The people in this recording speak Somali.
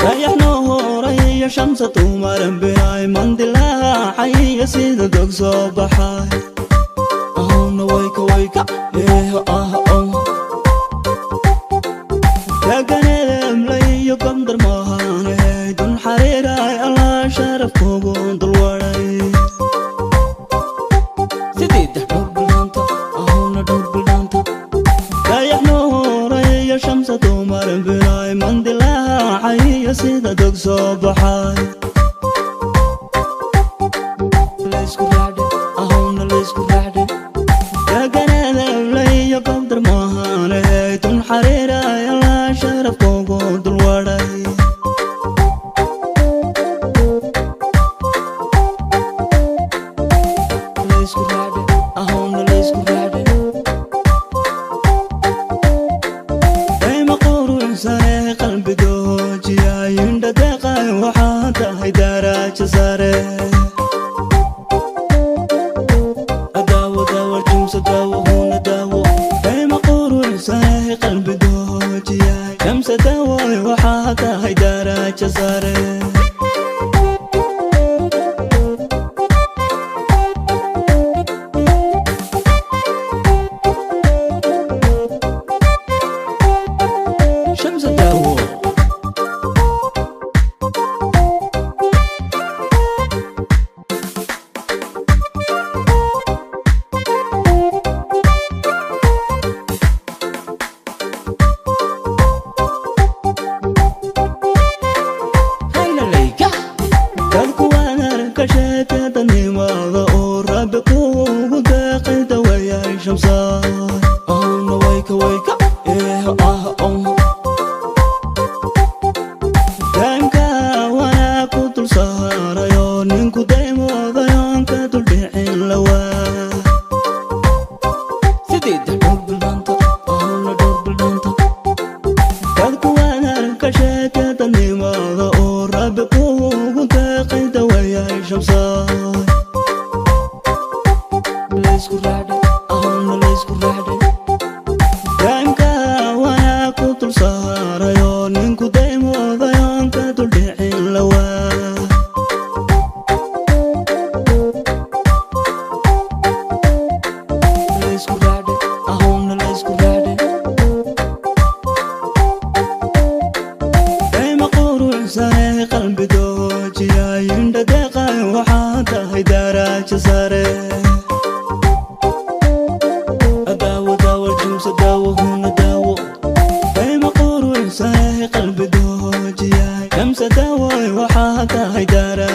Dayaxna hooraya shamsa tumaran bilay mandilaacaya sida dog soo baxay. Ahowna wayka wayka eeh ah oh. Taaganeedemlayo gomdar maahane dun xariiray Allah sharaf kugu dulwaday. Sideedda dhowr bildhaanta ahowna dhowr bildhaanta. Dayaxna hooraya shamsa tumaran bilay mandilaacaya sida dog soo baxay. Laysku raacdhe ahowna laysku raacdhe. Taaganeedemlayo gomdar maahane dun xariiray Allah sharaf kugu dulwaday. Laysku raacdhe ahowna laysku raacdhe. Dayma quruxsane qalbi doojiyay indha deeqay waxaa tahay darajo sare. Daawo daawo jimsa daawo huna daawo. Dayma quruxsane qalbi doojiyay shamsa daawo waxaa tahay darajo sare. Shamsa daawo. Halalayga. Dadku waan arka sheekadanimada oo Rabbi kuugu deeqay dawayay shamsaay. Ahowna wayka wayka eh ah oh. Daa'imka wanaa ku dul saarayo ninku daymoodayoon ka duldhicin lawaa. Sideedda dhowr bildhaanta ahowna dhowr bildhaanta. Dadku waan arka sheekadanimada oo Rabbi kuugu deeqay dawayay shamsaay. Laysku raacdhe ahowna laysku raacdhe. Daa'imka wanaa ku dul saarayo ninku daymoodayoon ka duldhicin lawaa. Laysku raacdhe ahowna laysku raacdhe. Dayma quruxsane qalbi doojiyay indha deeqay waxaa tahay darajo sare. Daawo daawo jimsa daawo huna daawo. Dayma quruxsane qalbi doojiyay shamsa daawo waxaa tahay darajo